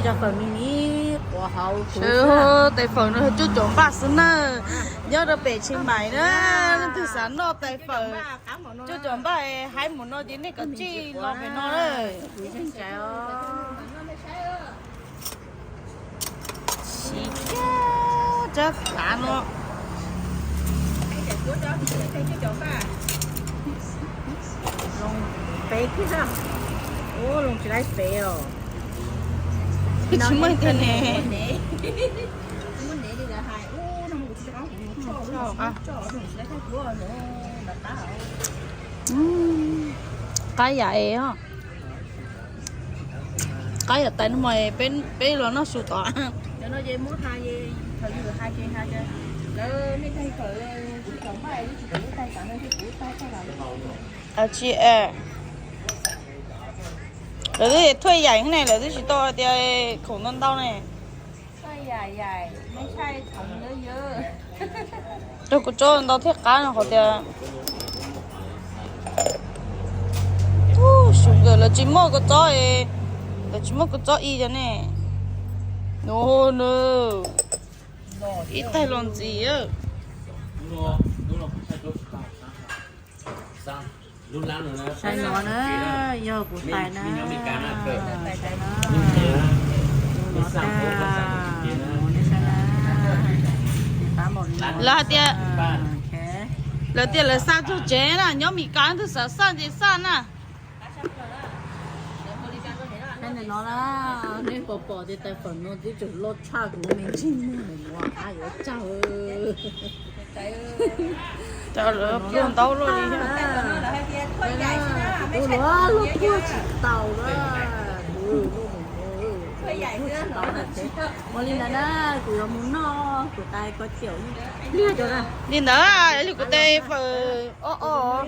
Cov fawm me me quav hauv kuv. Tais fawm no cuaj caum npaj xwb na. Nyob rau pem Chiang Mai na, leej twg xav noj tais fawm cuaj caum npaj, haib mus no ces nej kom tsij los pem no na. Siv kiag rab xav no. Zoo peb kiag, ua zoo tsis laib peb os. Tsis muaj tiag ne. Qab yam es, qab yam tais no mas peb los noj su tod. Tsis, lawv twb thuaj yaim ne, lawv twb tsis tau hais tias khoom ntau ntau ne. Rau kuv tsob ntau thiab qab no qhov tias ub, xyov nkawd lawv tsis muaj kua txob, lawv tsis muaj kua txob ib cov ne. No, no, ib taig los ntxiv. Saib no na, yog kuv tais na. Lawv hais tias, lawv tias lawv xa txog tsev na, nyob Mes Kas twg xav xa ces xa na. Saib no na, nej puas pom tias tais fawm no twb tseem loj tshaj kuv lub me ntsej muag no, yuav tsawg. Cov lawv pluag ntau luaj li. Kuv luag luag thuaj tsis tau na. Ua li ntawd na, kuv yuav mus noj kuv tais ko ciaum li ntawd, li kuv tais fawm ob ob.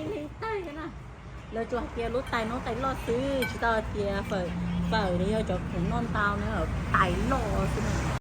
Lawv tsuas hais tias lub tais no tais loj xwb, tsis tau hais tias fawm, fawm yog cov khoom noj ntau na, tais loj xwb.